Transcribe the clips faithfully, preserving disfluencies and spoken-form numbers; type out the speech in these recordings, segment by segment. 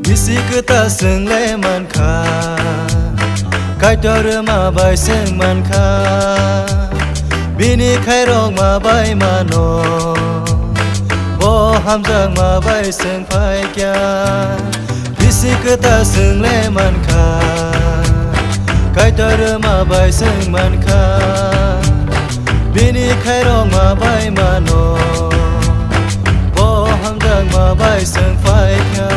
Bisi kwtal chwng le mankha, Kaitor rwma bai chwng mankha. Bini khairokma bai mano, bo hamjakma bai chwng phaikha. Bisi kwtal chwng le mankha, Kaitor rwma bai chwng mankha. Bini khairokma bai mano, bo hamjakma bai chwng phaikha.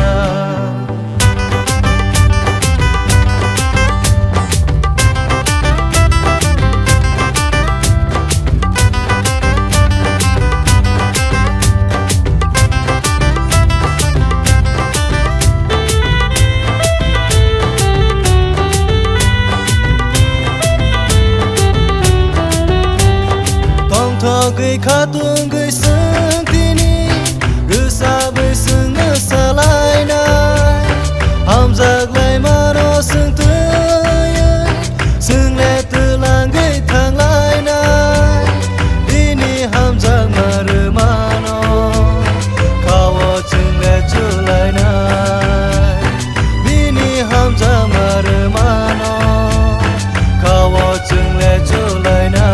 Tongthogwi khatungwi chwng tini, rwchabwi chwngno salainai. Hamjak laimano chwng twiwi, chwng le twlangwi thanglainai. Bini hamjakma rwmano, khao chwng le chulainai. Bini hamjakma rwmano, khao chwng le chulainai.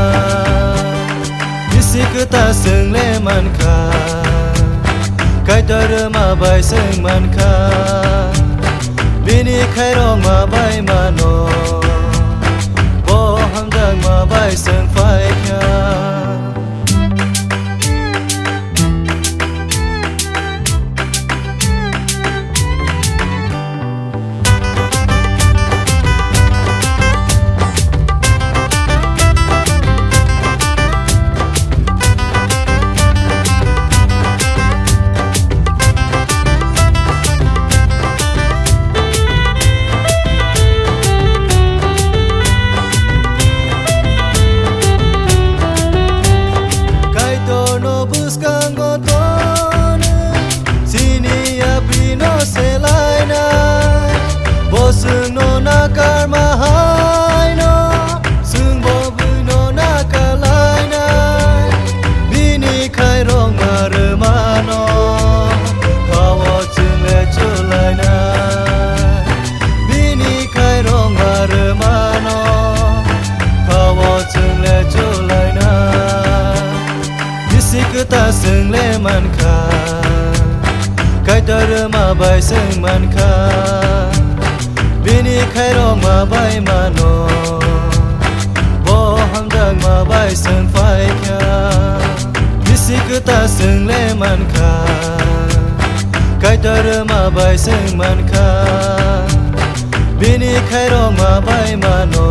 Bisi kwtal chwng le mankha, Kaitor rwma bai chwng mankha. Bini khairokma bai mano, bo hamjakma bai chwng phaikha. Kaitorno bwskango tonwi, chini yaprino selainai. Bo chwngno nakarma haino, chwngbo buino nakarlainai. Bini khairokma rwmano, khao chwng le chulainai. Bini khairokma rwmano, khao chwng le chulainai. Bisi kwtal chwng le mankha, Kaitor rwma bai chwng mankha. Bini khairokma bai mano, bo hamjakma bai chwng phaikha. Bisi kwtal chwng le mankha, Kaitor rwma bai chwng mankha. Bini khairokma bai mano,